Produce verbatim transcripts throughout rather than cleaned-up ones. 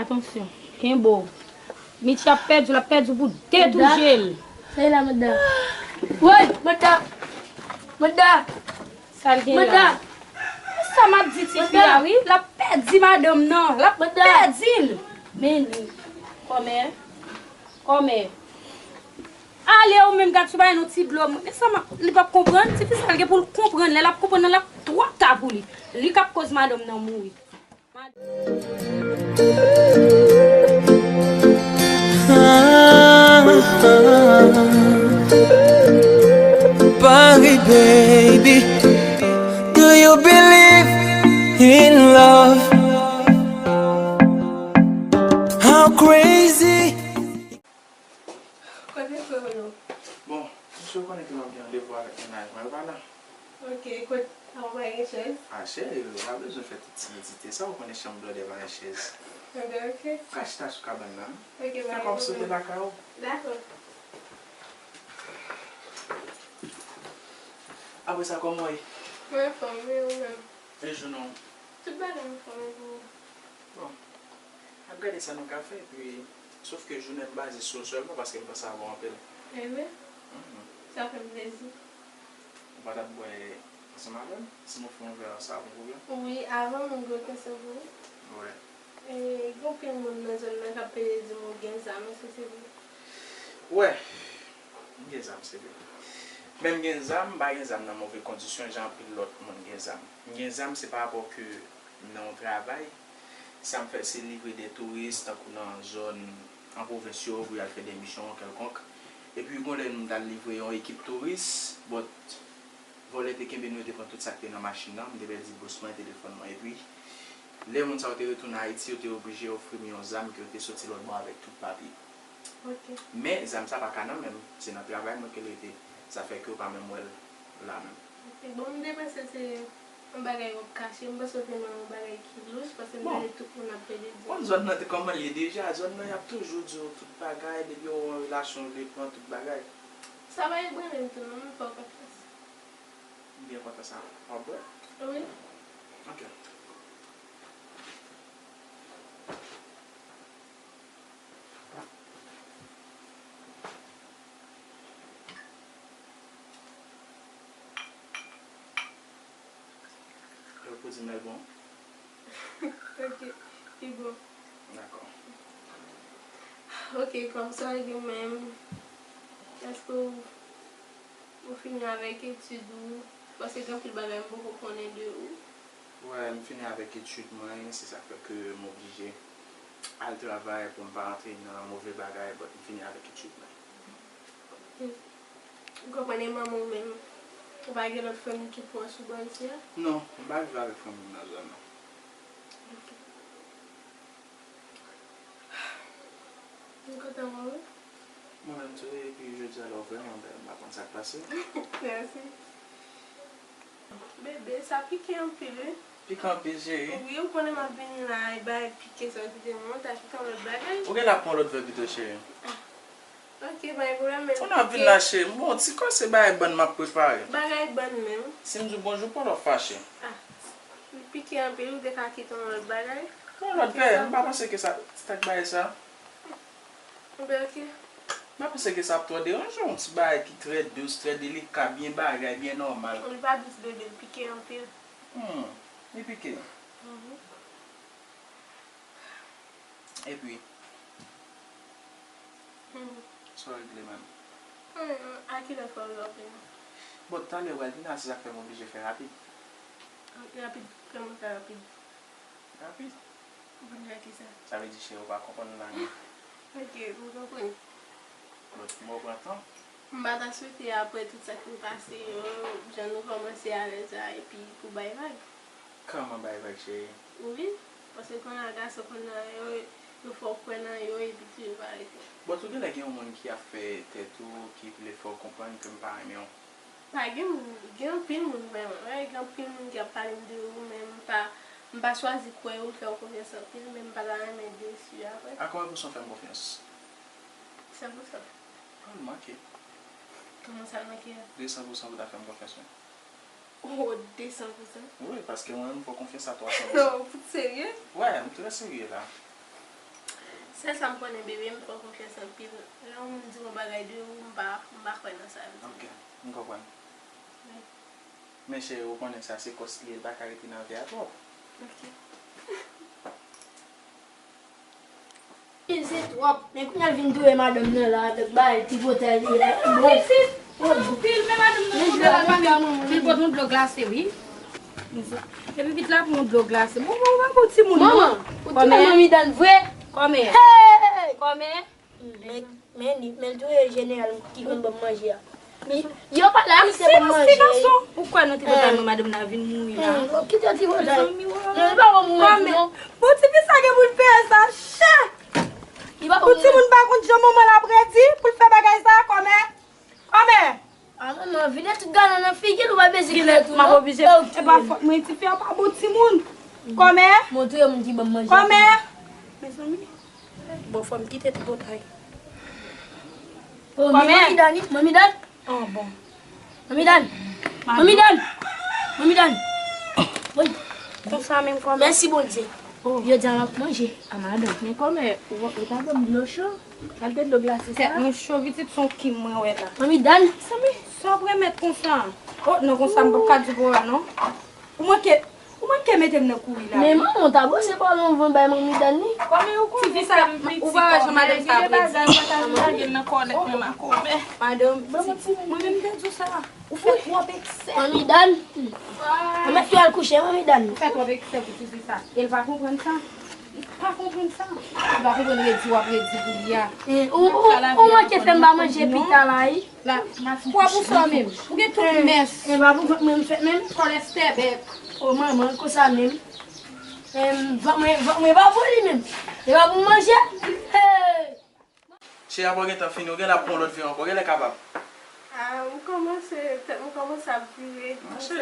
Atansyon, kenbe w. Mitch ap pèdi w, l ap pèdi w pou de tou je l. Sa e la, Manda? Woy, Manda! Manda! Sa l gen la? Sa m ap di tifi a, wi. L ap pèdi madanm nan. L ap pèdi l. Men li. Kòmè. Kòmè. Ale ou menm gad sou bagay nou ti dlo. Men sa m ap, li p ap konprann. Tifi sa l gen pou l konprann. Lè l ap konprann nan l ap twò ta pou li. Li k ap koz madanm nan mouri. Paris, baby. Do you believe in love? How crazy. Kote frè w yo? Bon, misye konnen ke m ap gen randevou avèk mennaj mwen, yo pa la. Ok, kot, a ou pa gen chèz? A cheri, ou pa bezwen fè tout timidite sa, ou konnen chanm blòdè pa gen chèz. Ebyen ok. Ka chita sou kabann nan. Ok, pa gen pwoblèm. Fè kòmsi ou te lakay ou. Dakò. Apre sa, kòman w ye? Mwen anfòm, e ou menm? E jounen w? Tout bagay anfòm, e pou ou? Bon. N ap gade sa nou ka fè, epi, sof ke jounen m baze sou ou sèlman, paske m panse avè w anpil. E vre? Sa fè m plezi. Ou pa t ap bwè ansanm avè m? Si nou fè yon vè, sa ap yon pwoblèm? Wi, avan m gen yon kesyon pou ou. Wi. E, gen anpil moun nan zòn nan k ap pede di m ou gen zam, èske se vre? Wi. M gen zam, se vre. Men m gen zam, m pa gen zam nan move kondisyon jan anpil lòt moun gen zam. M gen zam, se pa rapò ke m nan yon travay. Sa m fè, se livre de touris, tankou nan zòn, an pwovens yo, pou y al fè de misyon kèlkonk. Epi, gon lè m t al livre yon ekip touris, but, vòlè te kenbe nou, yo te pran tout sa k te nan machin nan, m te pèdi bous mwen, telefòn mwen. Epi, lè moun sa yo te retounen Ayiti, yo te oblije ofri m yon zam ke yo te soti lòtbò avèk tout papye. Men, zam sa pa ka nan men m. Se nan travay mwen ke l rete. Sa fè ke w pa menm wè l la menm. Ok, bon, m te panse se yon bagay w ap kache. M panse w te nan yon bagay ki louch, paske m tande tout moun ap pede di. Bon, zòn nan te kòman l ye deja? Zòn nan, y ap toujou di w tout bagay. Depi w gen yon relasyon, w vle pran tout bagay. Sa pa ebranle m tou, non, m fè w konfyans. M byen kontan sa. W ap bwè? Wi. Ok. Yo pou di m lè l bon. Ok, li bon. Dakò. Ok, kòm sa w di menm, èske w, ou fini avèk etid ou? Paske gen anpil bagay m poko konnen de ou. Wè, m fini avèk etid mwen, se sa k fè ke m oblije al travay pou m pa rantre nan move bagay, but m fini avèk etid mwen. Ou konprann e manman w menm? Ou pa gen lòt fanmi ki pwòch ou bò isi a? Non, m pa viv avèk fanmi m nan zòn nan. Ok. M kontan wè w wi. Mwen menm tou, epi jodi a la w vrèman bèl, m pa konn sa k pase. Mèsi. Bebe, sa pike anpil wi. Pike anpil cheri. Wi, ou konnen m ap vini la, e bay pike sa w kite m, ou ta kite yon lòt bagay. Ou genlè ap pran lòt vè pito cheri. Ah. Ok, pa gen pwoblèm, men. Ou nan vin la cheri, m gon ti kòse bagay bann m ap prepare. Bagay bann menm. Si m di w bonjou, pou w fache. Ah. Li pike anpil, ou te ka kite yon lòt bagay. Yon lòt vè, m pa panse ke sa, se ta k bagay sa. Ebyen ok. M pa panse ke sa ap twò deranje w, yon ti bagay ki trè dous, trè delika, byen bagay, byen nòmal. Li pa dous bebe, li pike anpil. Hmm, li pike. Mhm. Epi, hmm, sa w regle menm? Hmm, a kilè fò w love m? Bon, talè w pral vini a, se sa k fè m oblije fè rapid. Rapid, kòman sa rapid? Rapid. Ou konn fè kisa? Sa vle di cheri ou pa konprann m la menm. Ok, m konprann. Bon, m pran tan. M pa ta swete apre tout sa k fin pase yo, jan nou kòmanse alèz la epi pou bay vag. Kòman bay vag cheri? Wi, paske kounye a gason konn nan yo, yo fè w kwè nan yo epi tou yo pa rete. But ou genlè gen yon moun ki ap fè tèt ou, ki vle fè w konprann ke m pa renmen w. Pa gen moun, gen anpil moun vrèman, wi, gen anpil moun ki ap pale m de ou, men m pa, m pa chwazi kwè ou, fè ou konfyans anpil, men m pa ta renmen desi apre. A konbyen pousan w fè m konfyans? San pousan. A, w manke. Kòman sa l manke a? De san pousan pou w ta fè m konfyans wi. Oh, de san pousan? Wi, paske mwen menm m fè w konfyans a twa san pousan. Non, ou fout serye? Wi, m trè serye la. Sèl sa m konnen, bebe, m fè w konfyans anpil. Lè yon moun di yon bagay de ou, m pa, m pa kwè nan sa l di. Ok, m konprann. Wi. Men cheri, ou konnen sa se kòs li ye, li pa ka rete nan avè a twòp. Ok. Se twòp. Men kounye a l vin touye madanm nan la avèk bagay tripotay li la. Bon. Anpil, men madanm nan kounye a l ap vin pote yon dlo glase, wi. Epi vit la pou yon dlo glase. Bon, bon, bon, bon, timoun, non? Manman, ou touye Manmi Dan vre? Kòmè. Hey! Kòmè. Men, men li, men l touye jeneral ki konn ban m manje a. Li, yo pa la, se ban m manje. Ti gason, ou kwè nan tripotay mwen, madanm nan vin mouri la? Hmm, kite tripotay. Non, li pa ban m mouri non. Bon, tifi sa gen pou l peye sa chè. Li pa ban m mouri. Pou timoun pa konn jan manman l ap redi, pou l fè bagay sa, kòmè. Kòmè. A manman, vide tout galon nan figi l, ou pa bezwen kite tou non. M ap oblije. E pa fòt mwen, tifi a pa bon timoun. Kòmè. Montre moun ki ban m manje. Kòmè. Mezanmi. Bon, fò m kite tripotay. Oh, men Manmi Dan, Manmi Dan. Oh, bon. Manmi Dan. Manmi Dan. Manmi Dan. Wi. Konsa menm kòmè. Mèsi Bondye. Oh. Yo di a m ap manje. A madanm, men kòmè, ou, ou ta ban m dlo cho? Kalte dlo glase sa. Tèt mwen cho, pitit, se yon kim mwen wè la. Manmi Dan. Mezanmi, sa w ap remèt konsa? Oh, non, konsa m p ap ka di pou ou non. Ou manke, ou manke mete m nan kouri la. Men manman, w ta brose pawòl anvan bay Manmi Dan li. Kòmè ou konnen. Tifi sa, ou pa wè jan madanm sa ap redi. Madanm, mwen menm te di w sa. Ou fè twòp eksè. Manmi Dan. Ou mèt fè al kouche, Manmi Dan. Ou fè twòp eksè pou tifi sa. E l pa konprann sa. Li pa konprann sa. Li pa konprann redi w ap redi pou li a. Ou, ou, ou manke fè m pa manje pita la, wi. La, pwòp ou sò menm. Ou gen tout mès. E pa pou vant mwen m fèt menm. Kòlèstè bèt. O manman, konsa menm. Em, vant mwen, vant mwen pa pou li menm. E pa pou manje. Hey! Cheri, apre w gentan fini, ou genlè ap pran lòt vè ankò, genlè kapab. Ah, m kòmanse, tèt mwen kòmanse ap vire. Monchè,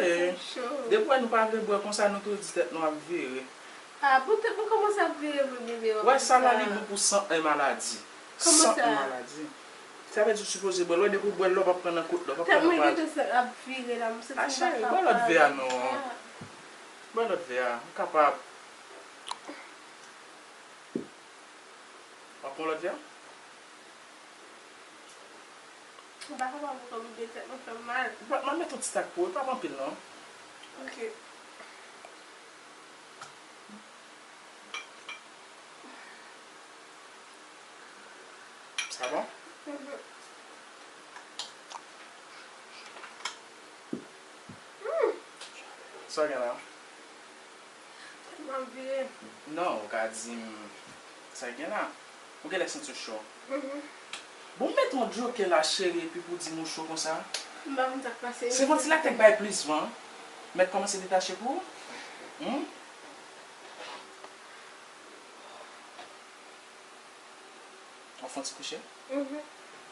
depi w wè nou pa vle bwè konsa, nou tou di tèt nou ap vire. Ah, bon, tèt mwen kòmanse ap vire vre, bebe. Wè, sa la, li bon pou san en maladi. Kòman sa? San en maladi. Sa vle di ou sipoze bwè l, wè, depi w bwè l la, w p ap pran nan kout la, w p ap pran nan paj. Tèt mwen gentan ap vire la, m santi m pa kapab. Ah, cheri, bwè lòt vè a non. Bwè lòt vè a, ou kapab. W ap pran lòt vè a? M pa kapab ankò, bebe, tèt mwen fè m mal. M ap met yon ti tak pou ou, pa pran anpil non. Ok. Sa bon? Mhm. Sa w gen la? Tèt mwen ap vire. Non, ou ka di m sa gen la. Ou genlè santi w cho. Mhm. Bon, m met yon djoke la, cheri, epi pou di m ou cho konsa. M pa konn sa k pase. Se vantilatè k bay plis van. Mèt kòmanse detache pou ou. Hmm? W ap fè yon ti kouche? Mhm.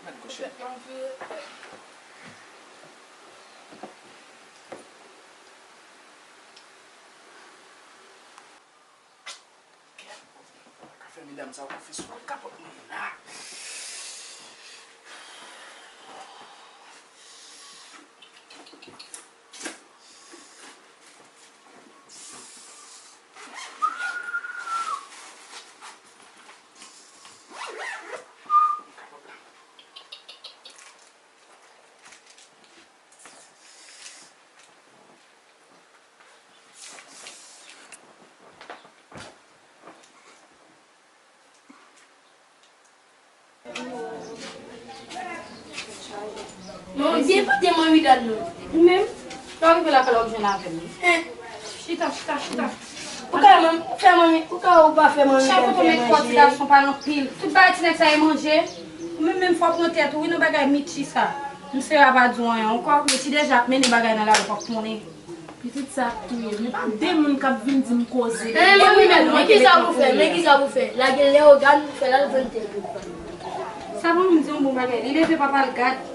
Mèt kouche. Tèt mwen vire. Kèt, pa ka fè medam sa yo konfyans, ou konn kapòt mwen la. Non, byen pote Manmi Dan non. Ou menm? Lè w rive lakay la, w ap jwenn avè m wi. Hein? Chita, chita, chita. Ou ka manmi, fè manmi, ou ka ou pa fè Manmi Dan fè manje. Chak kote w met kò ti gason pa anpil. Tout bagay ti nèg sa e manje. Ou menm menm fò w pran tèt ou wi nan bagay Mitchy sa. M sere a pa di w anyen ankò, Mitchy deja ap mennen bagay nan lari w p ap konnen. Pitit sa ap touye m. E pa de moun k ap vin di m koze. Eh, men wi, men kisa pou fè? Men kisa pou fè? Lage Leyogàn, fè l al vann tè l. Sa bon, m di yon bon bagay. Li leve papa l gad.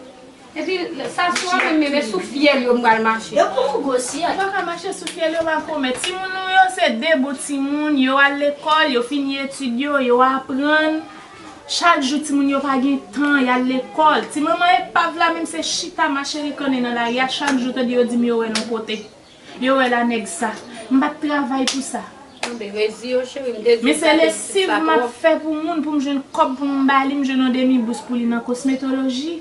Epi, sa sou an menm, men sou fyèl yo m pral mache. Yo pou fougo si a. Ou pa ka mache sou fyèl yo, pa komè. Timoun nou yo, se de bon timoun. Yo al lekòl, yo fini etid yo, yo aprann. Chak jou timoun yo pa gen tan, y al lekòl. Ti manman epav la menm se chita mache rikannen nan lari a, chak jou tande yo di m yo wè l yon kote. Yo wè l a nèg sa. M pa t travay pou sa. Tonbe rezi yo, cheri, m te di w sa, te di sa twòp. Men se lesiv m ap fè pou moun, pou m jwenn kòb pou m ba li, m jwenn yon demi bous pou li nan kosmetoloji,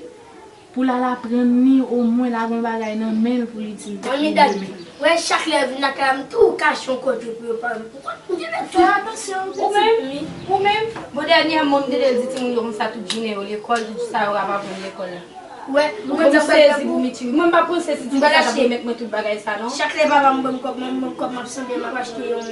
pou l al aprann li, omwen l a gen yon bagay nan men l pou l itilize pou demen. Manmi Dani, wè chak lè vin lakay la, m tou kache yon kote pou yo pa wè m. Ou konn, m genlè tou. Fè atansyon, ou menm, ou menm. Bon, dènyèman, m te di timoun yo konsa tout jounen yo lekòl, tout sa yo ap aprann lekòl la. Wè, ou konn sa m pral fè pou ou? Mwen m pa panse si ti sa t ap remèt mwen tout bagay sa non. Chak lè papa m ban m kòb, mwen m ban m kòb, m ap sanble m ap achte yon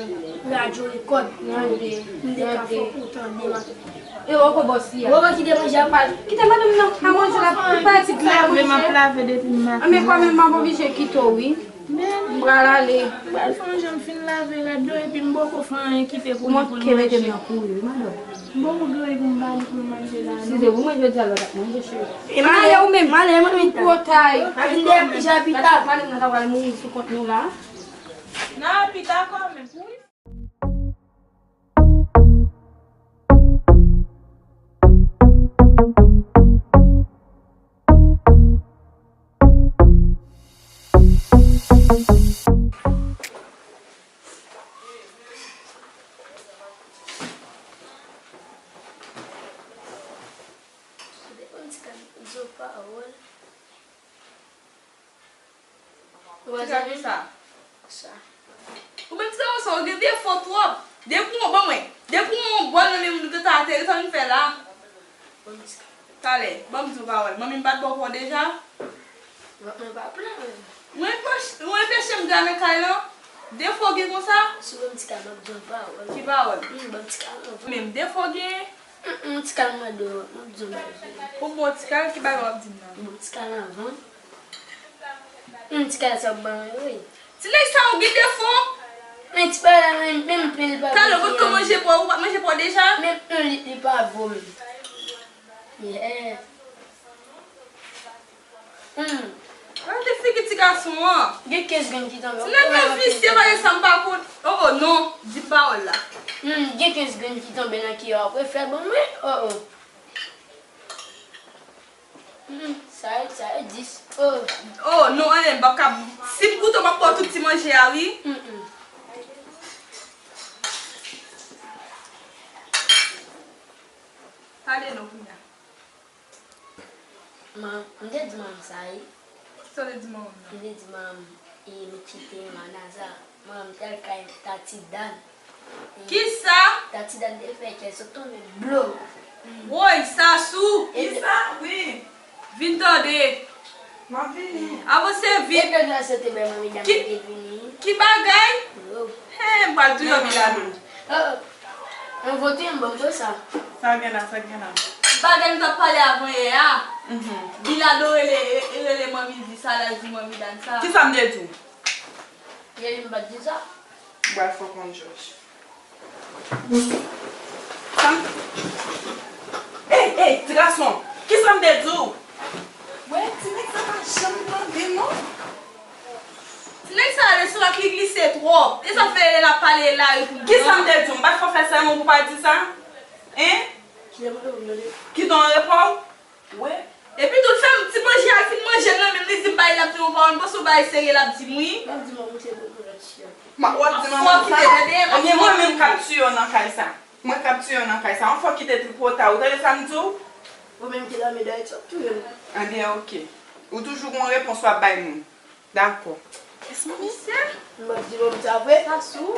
radyo rekòd pou m te ka fè pou tande m. E ou kò bòs li a. Ou kite manje a. Kite madanm nan, a manje la, pou pati la. Mwen m ap lave depi maten. Men kanmenm m ap oblije kite w wi. M pral ale. M pral fè yon jan m fin lave rad yo epi m poko fè anyen kite pou li pou l manje. Ou manke mete m nan kouri wi madanm. M poko gen anyen pou m ba li pou l manje la non. Si se pou mwen jodi a l pa t ap manje cheri. M ale ou menm, m ale manmi. Potay. M a vin dèyè pita. Madanm nan ta pral mouri sou kont nou la. Nan pita kanmenm. Ou pa janm sa. Ou menm ti gason sa, ou gen defo twòp. Depi w, ban mwen. Depi w yon bòl nan men moun ou gentan ateri, sa w vin fè la? Talè, ban m di w pawòl. Manmi m pa t ba w pa w deja? Mwen pa plen. Ou anpeche m gra nan kay lan? Defo w gen konsa? Si w ban m ti kal, m ap di w pawòl. Ki pawòl? Ban m ti kal lan. Menm defo w gen? Yon ti kal mande w, m ap di w bagay. Pou bon ti kal, ki bagay w ap di m nan? Bon ti kal anvan. Yon ti kal sa w ban mwen wi. Ti nèg sa ou gen defo. Men ti bagay la menm, menm pen li pa bon. Talè ou potko manje pa w, ou pa t manje pa w deja? Menm yon lit li pa vo menm. Yeah. Hmm. Gade figi ti gason an. Gen kenz grenn ki tonbe. Ti nèg la visye, pa gen sa m pa konn. Oh, oh, non. Di pawòl la. Hmm, gen kenz grenn ki tonbe nan kiyè w ap refè ban mwen. Oh, oh. Hmm, sa e, sa e dis. Oh. Oh, non, anyen, m p ap ka. Si m goute, m ap ba w tout ti manje a, wi. Hmm, hmm. Pale non, kounye a. Man, m te di manman m sa, wi. Sa w te di manman m nan? M te di manman m, e, m kite Manaza. Manman m te al kay Tati Dan. E, kisa? Tati Dan te fè kè sot tonbe blo. Woy, Sasou! Kisa? Wi. Vin tande. M ap vini. Avanse vit. E pèl la sote bay manmi Dan ki te vini. Ki bagay? Yo. Hey, m pral touye w, Milano. Oh, oh. Mwen vote yon bon pou sa. Sa gen la, sa gen la. Bagay nou t ap pale avan yè a. Mhm. Milano rele, rele manmi di sa, l al di manmi Dan sa. Kisa m te di w? Yè li m pa t di sa. M pral fè w konn Jòj. Sa m... Ey, ey, ti gason, kisa m te di w? Wè, ti nèg sa pa janm tande non. Ti nèg sa, leson ak li glise twòp. E sa fè l ap pale lari pou nou. Kisa m te di w? M pa t fò fè sèmon pou pa di sa? Hein? Kite w repo w. Wè. Epi tou, l fè m ti manje a, l fin manje l nan men m, li di m bay l ap di yon pawòl, m panse w bay serye l ap di m wi. M ap di manman m se pou pou lòt chyen. M ap, w ap di manman m sa? Ebyen mwen menm k ap tiye w nan kay sa. Mwen k ap tiye w nan kay sa. Yon fò kite tripotay, ou tande sa m di w? Ou menm ki lame dayè, w ap touye m. Ebyen, oke. Ou toujou gon repons w ap bay moun. Dakò. Kès manmi? M ap di manmi sa vre. Sa sou?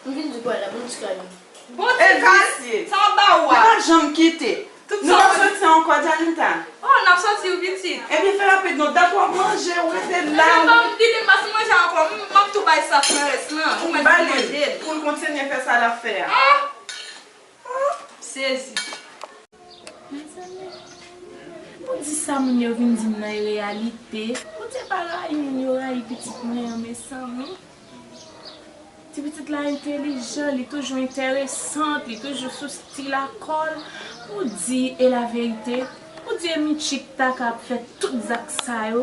M vin di pwal la, bon ti kal. Bon ti kal? Sa w ap ba ou a? Li pa janm kite. Nou p ap soti ankò, Janita? Oh, n ap soti wi pitit. Ebyen fè rapid non, dat w ap manje, ou rete la. Ebyen ban m kite m pa fin manje ankò, m ap tou bay Sas nan rès lan. Ou mèt pou manje l. Pou l kontinye fè sa l ap fè a. Ah! M sezi. Mezanmi, pou di sa moun yo vin di m nan e reyalite. Bondye pa rayi moun yo rayi pitit mwen an, mezanmi. Ti pitit la entèlijan, li toujou enteresan, li toujou sou stil a kò l. Pou di e laverite, pou di e Mitchy k ta ka ap fè tout zak sa yo.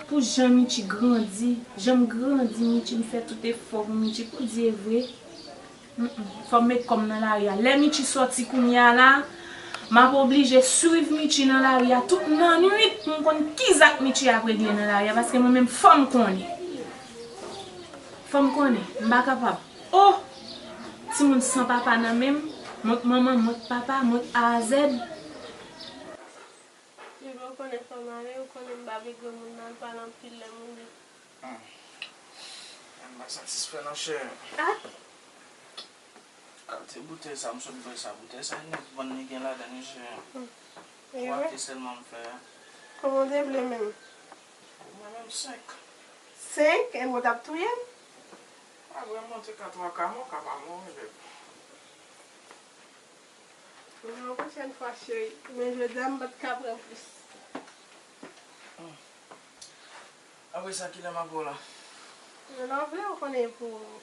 Pou jan Mitchy grandi, jan m grandi Mitchy, m fè tout efò pou Mitchy, pou di e vre. Mm, mm. Fò m met kò m nan lari a. Lè Mitchy sòti kounye a la, m ap oblije swiv Mitchy nan lari a tout nannwit pou m konn ki zak Mitchy ap regle nan lari a, paske mwen menm fò m konnen. Fò m konnen. M pa kapab. Oh! Timoun san papa nan men m, mwen k manman, mwen k papa, mwen k A a Z. Bebe, ou konnen fò m ale, ou konnen m pa vle granmoun nan al pale anpil lè m rive. Hmm. M pa satisfè non, chè. Ah! Kalite boutèy sa, m sot bwè sa. Boutèy sa, nèf bann li gen ladan l, chè. Hmm. Twa ke sèlman m fè a. Kòman w te vle menm? Mwen menm, senk. Senk? E mwen t ap touye m? Pa vrèman, te ka twa ka mò, ka pa mò, men. Yon pwochèn fwa, cheri. Men jodi a, m pa t ka pran plis. Hmm. Apre sa, kilè m ap wè w la? Lè w vle, ou konnen pou ou.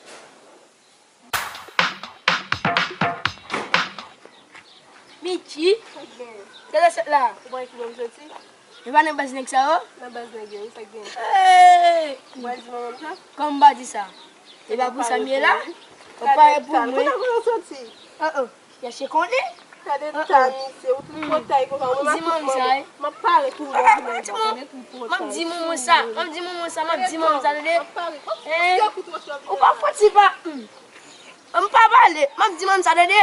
Michi, se lè sot la. Ou pa wè ki bò m soti? E pa nan baz nèg sa yo? Nan baz nèg yo, wi, sa k gen. Hey! Ou pa di manman m sa? Kòman m pa di sa? E pa pou sa m ye la? Ou pare pou mwen? Kote w soti? Oh, oh. Chache konnen. Gade ta misye, ou tripotay konsa. M ap di manman sa, wi. M ap pale pou ou nan jounen an, tande tripotay. M ap di manman sa, m ap di manman sa, m ap di manman sa, tande. Hein? Ou pa fouti pa. Hmm. M pa pale, m ap di manman sa, tande.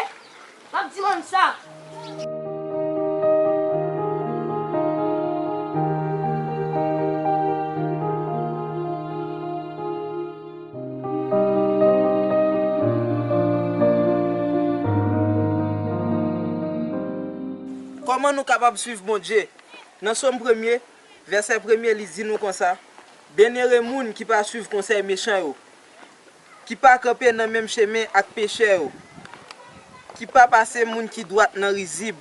M ap di manman sa. Kòman nou kapab suiv Bondye? Nan Sòm premye, vèsè premye, li di nou konsa, Byennere moun ki pa suiv konsèy mechan yo, ki pa kanpe nan menm chemen ak pechè yo, ki pa pase moun ki dwat nan rizib,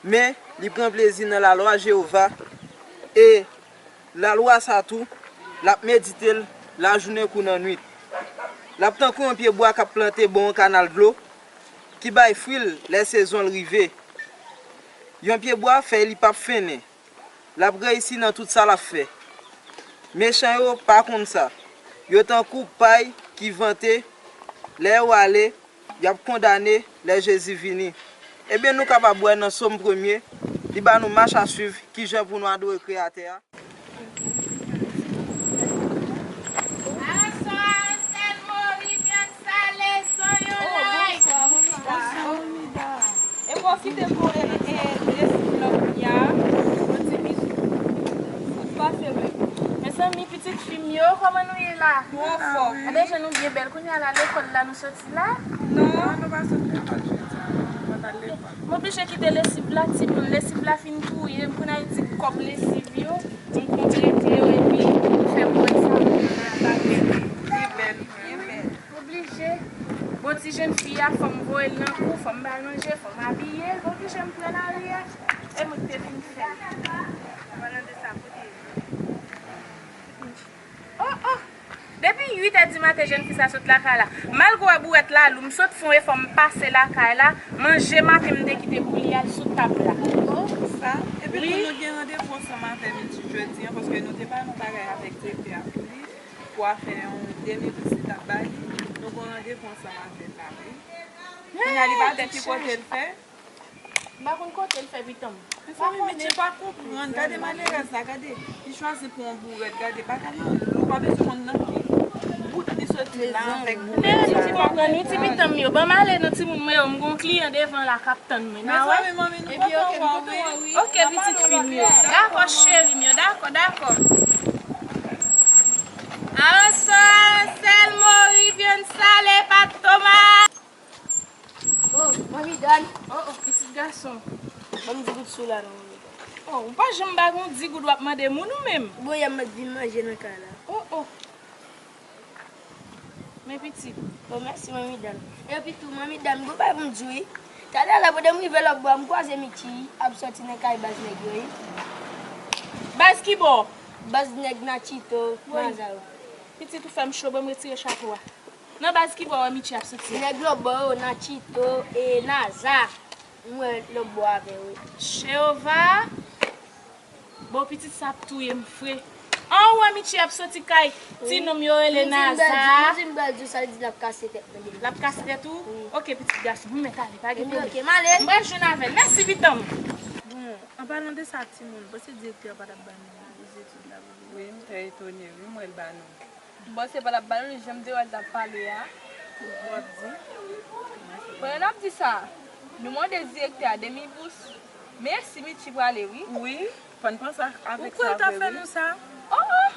men li pran plezi nan lalwa Jewova, e lalwa sa tou, l ap medite l lajounen kou nannwit. L ap tankou yon pyebwa k ap plante bò yon kanal dlo, ki bay fwi l lè sezon l rive. Yon pyebwa, fèy li p ap fennen. L ap reyisi nan tout sa l ap fè. Mechan yo pa konn sa. Yo tankou pay ki vante, lè yo ale, y ap kondane lè Jezi vini. Ebyen, nou kapab wè nan Sòm premye, li ba nou mach a swiv, kijan pou nou adore Kreyatè a. Aranson, Aranson, mori, vyann sale, sonyon lay. Oh, bonswa, Romida. E pwofite pou e, e, lesi vlòg kounye a, yon ti bizou. Sa k pase menm? Mezanmi, pitit fi m yo, kòman nou ye la? Nou anfòm. Gade jan nou byen bèl kounye a la, lekòl la nou soti la? Non, nou pa sot lekòl jodi a, non. Nou pa t al lekòl. M oblije kite lesiv la, timoun. Lesiv la fin touye m. Pou n al di kòb lesiv yo, m konplete yo, epi m fè m wè sa. Byen bèl, byen bèl. Oblije. Bon, ti jenn fi a, fò m voye l nan kou, fò m ba l manje, fò m abiye l. Oblije m pran lari a. E mwen ki te vin fè l. An palan de sa, kote? Oh, oh! Depi uit è di maten, jenn fi sa sot lakay la. Malgre w wè bouwèt la lou, m sot fè yon efò, m pase lakay la. Manje maten, m te kite pou li al sou tab la. Oh, sa? Epi tou, nou gen randevou ansanm avè Mitchie jodi a, paske nou te pale yon bagay avèk direktè a pou li, pou afè yon demi pitit l ap ba li. Nou gen randevou ansanm avè l la, wi. Kounye a, li pa di ki kote l fè. M pa konn kote l fè pitan m. Mezanmi, Mitchie pa konprann. Gade malerèz la, gade. Li chwazi pran yon bourèt, gade, bagay yo lou, pa bezwen konn nan ki bout li soti la avèk bourèt sa. Li pa konprann, wi, ti pitan m yo. Ban m ale non, timoun mwen yo, m gon kliyan devan la k ap tann mwen. Mezanmi, manmi, nou kontan wè w, wi. Oke, pitit fi m yo. Dakò, cheri m yo, dakò, dakò. Aranson, sèl mori, vyann sale, pat tomat. Oh, manmi Dan. Oh, oh, pitit gason. Ban m di goud sou la non, manmi Dan. Oh, ou pa janm ba gon di goud w ap mande moun ou menm. Bon, yè m mèt vin manje nan kay la. Oh, oh. Men pitit. Oh, mèsi, manmi Dan. Epi tou, manmi Dan, gon bagay pou m di w, wi. Talè a la, pandan m rive lòtbò a, m kwaze Mitchie ap sòti nan kay baz nèg yo, wi. Baz ki bò? Baz nèg Nachito, Naza yo. Pitit, ou fè m cho, ban m retire chapo a. Nan baz ki bò w wè Mitchie ap soti a? Nèg lòtbò yo, Nachito e Naza. M wè lòtbò avè yo. Jewova! Bon, pitit sa ap touye m fre. An, ou wè Mitchie ap soti kay ti nonm yo rele Naza. Nou di m pral di w sa, l di l ap kase tèt mwen demen. L ap kase tèt ou? Wi. Oke, pitit gason, m mèt ale, pa gen pwoblèm. Oke, m ale. M pral jwenn avè l. Mèsi, pitan m. Bon, an palan de sa, timoun, panse direktè a pa t ap ba nou bouz etid la pou nou? Wi, m trè etone, wi, m wè l ba nou. Bon, se pa l ap ba nou, jan m te wè l t ap pale a. W ap di? Pandan n ap di sa, nou mande direktè a demi bous. Mèsi, Mitchy prale, wi. Wi, fò n panse avèk sa vre, wi. Ou kwè l ta fè nou sa? Oh, oh!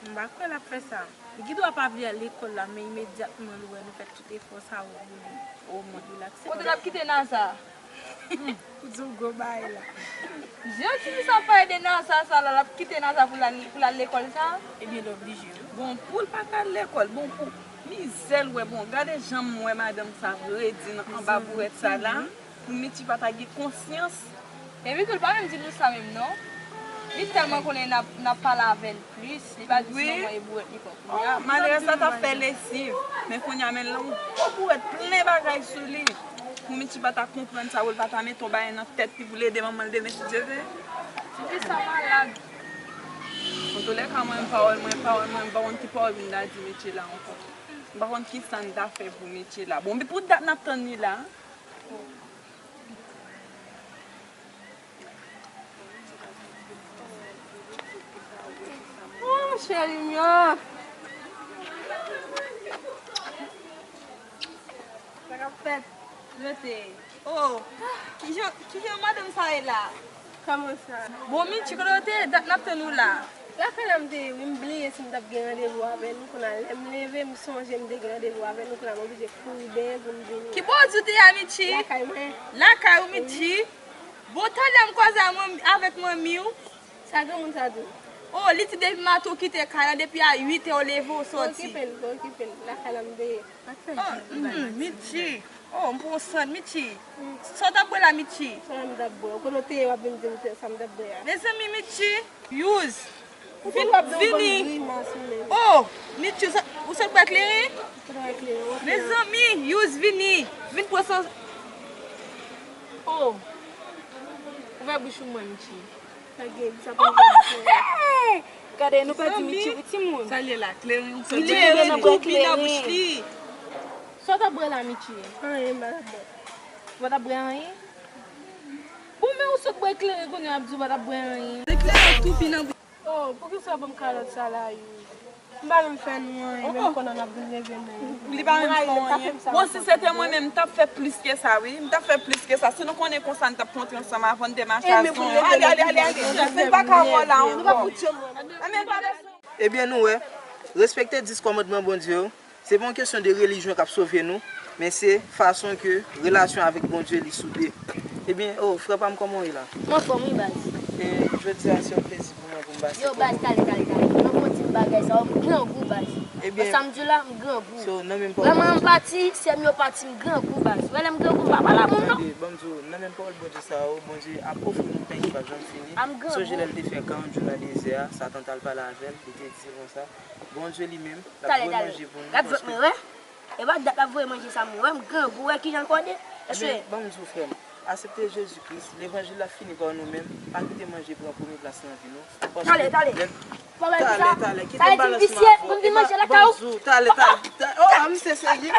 M pa kwè l ap fè sa. Li gen dwa pa vle al lekòl la, men imedyatman l wè nou fè tout efò sa yo pou li, omwen, li l aksepte. Kote l ap kite Naza? Ou di w gwo bagay la. Jan ti fi sa ap pale de Naza sa la, l ap kite Naza pou l al, pou l al lekòl sa? Ebyen, l oblije, wi. Bon, pou l pa t al lekòl, bon, pou mizè l wè, bon, gade jan m wè madanm sa redi nan anba bourèt sa la. Pou Mitchy pa ta gen konsyans. Epi tou, l pa menm di nou sa menm, non. Li tèlman konnen n ap, n ap pale avè l plis, li pa di si manman e bourèt li pran kounye a. Oh, malere sa t ap fè lesiv. Men kounye a, men l la, yon gwo bourèt plen bagay sou li. Pou Mitchy pa ta konprann sa, pou l pa ta mete yon bagay nan tèt li pou l ede manman l demen, si Dye vle. Ti fi sa malad. Antoulèka, mwen, pawòl mwen, pawòl mwen, m pa konn ki pawòl pou m ta di Mitchy la ankò. M pa konn ki sa n ta fè pou Mitchy la. Bon, men pou dat n ap tann li la. Oh, cheri m yo. Sa k ap fèt? Rete. Oh, kijan, kijan madanm sa ye la? Kòman sa? Bon, Mitchy, kote w te ye? Dat n ap tann ou la. Lakay la m te ye, wi, m bliye si m t ap gen randevou avè nou. Kounye a, lè m leve, m sonje m te gen randevou avè nou. Kounye a, m oblije kouri dèyè pou m vini. Ki bò w di w te ye a, Mitchy? Lakay mwen. Lakay ou, Mitchy? Bon, talè m kwaze a mwen, avèk manmi w. Sa granmoun sa di w? Oh, li di depi maten w kite kay la, depi a uit è w leve w sòti. Pa okipe l, pa okipe l. Lakay la m te ye. Oh, mm, Mitchy. Oh, m pran sant, Mitchy. Sa w t ap bwè la, Mitchy? Sa m t ap bwè? Ou konnen w te ye w ap vin di m sa m t ap bwè a. Mezanmi, Mitchy. Youz. Vin, vini. Oh, Mitchy, ou sot, ou sot bwè kleren? Mezanmi, Youz, vini. Vin pran san. Oh. Ouvè bouch ou mwen, Mitchy. Gade, nou pèdi Mitchy, wi, timoun. Sa l ye la, kleren, ou sot bwè kleren, toupi nan bouch li. Sa w t ap bwè la, Mitchy? Anyen, m pa t ap bwè. Ou pa t ap bwè anyen? Bon, men ou sot bwè kleren, kounye a ap di w pa t ap bwè anyen. Se kleren, toupi nan bouch. Oh, poukisa w ban m kalòt sa la, Youz? M pa menm fè nou anyen, menm pandan n ap vin leve nou. Li pa menm fè w anyen. Bon, si se te mwen menm, m t ap fè plis ke sa, wi. M t ap fè plis ke sa. Si nou konnen konsa, n t ap kontre ansanm avan n te mache a zon. Ale, ale, ale, ale. Nou pa ka wè w la ankò. Ebyen, nou wè, respekte dis kòmandman Bondye yo. Se pa yon kesyon de relijyon k ap sove nou, men se fason ke relasyon avèk Bondye li soude. Ebyen, oh, frè pa m, kòman w ye la? M anfòm, wi, baz. E jodi a, se yon plezi pou mwen pou m pase kote w. Yo, baz, talè, talè, talè. Fò nou fè yon ti bagay sa, m grangou, baz. Ebyen, sa m di w la, m grangou. So, nan menm pawòl. Vrèman, m pati, sè m yo pati, m grangou, baz. Wè lè m grangou, m pa pale a moun, non. Tande, ban m di w, nan menm pawòl Bondye sa yo, Bondye ap ofri nou pen ki p ap janm fini. A, m grangou. Sonje lè l te fè karant jou nan dezè a, Satan t al pale avè l, li te di l konsa, Bondye li menm, l ap voye manje pou nou, paske. Gad vant mwen, wè. E pa dat l ap voye manje sa, mwen wè m grangou, wè kijan l kòde. Ebyen, ban m di w, frè m, aksepte Jezi Kris, levanjil la fini pa nou menm, pa kite manje pran premye plas nan vi nou. Talè, talè. Talè, talè, kite m balans mwen avè w. Epa, ban m di w, talè, talè, talè. Oh, a, misye serye.